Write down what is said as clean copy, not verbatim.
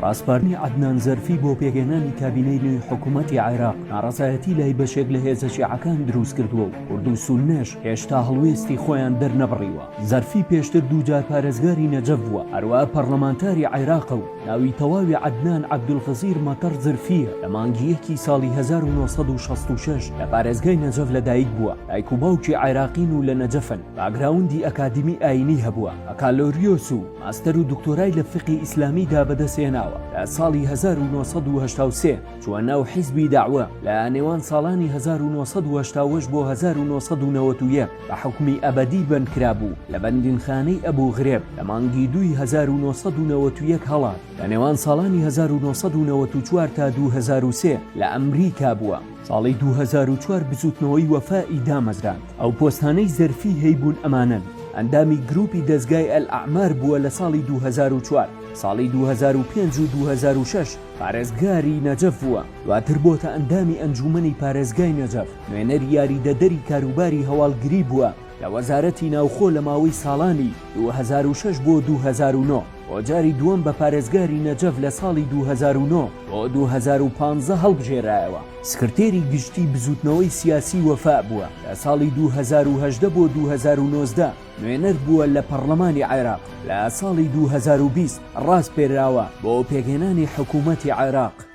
ڕاسپاردنی عەدنان زەرفی بۆ پێکهێنانی کابینەی نوێی حکوومەتی عێراق ناڕەزایەتی لای بەشێک لە هێزە شیعەکان دروستکردووە و کورد و سوننەش هێشتا هەڵوێستی خۆیان دەرنەبڕیوە. زەرفی پێشتر دووجار پارێزگاری نەجەف بووە، هەروەها پەڕلەمانتاری عێراقە و ناوی تەواوی عەدنان عەبدولغەزیر مەتەڕ زرفییە، لە مانگی یەکی ساڵی 1966 لە پارێزگای نەجەف لەدایک بووە، دایک و باوکی عێراقین و لە نەجەفن، باکگراوندی ئەکادیمی ئایینی هەبووە، بەکالۆریۆس و ماستەر و دکتۆرای لە فیقهی ئیسلامیدا بەدەستهێناوە، لە ساڵی 1983 چووە ناو حیزبی دەعوە، لە نێوان ساڵانی 1988 بۆ 1991 بە حوکمی ئەبەدی بەندکرابوو لە بەندینخانەی ئەبو غرێب، لە مانگی دووی 1991 هەڵات، لە نێوان ساڵانی 1994 تا 2003 لە ئەمریکا بووە. ساڵی 2004 بزووتنەوەی وەفا ی دامەزراند، ئەو پۆستانەی زەرفی هەیبوون ئەمانەن، ئەندامی گروپی دەزگای ئەلئەعمار بووە لە ساڵی 2004، ساڵی 2005 و 2006 پارێزگاری نەجەف بووە، دواتر بۆتە ئەندامی ئەنجوومەنی پارێزگای نەجەف، نوێنەری یاریدەدەری کاروباری هەواڵگری بووە لە وەزارەتی ناوخۆ لە ماوەی ساڵانی 2006 بۆ 2009، بۆ جاری دووەم بە پارێزگاری نەجەف لە ساڵی 2009 بۆ 2015 هەڵبژێرایەوە. سکرتێری گشتی بزووتنەوەی سیاسی وەفا بووە، لە ساڵی 2018 بۆ 2019 نوێنەر بووە لە پەڕلەمانی عێراق، لە ساڵی 2020 ڕاسپێراوە بۆ پێکهێنانی حکوومەتی عێراق.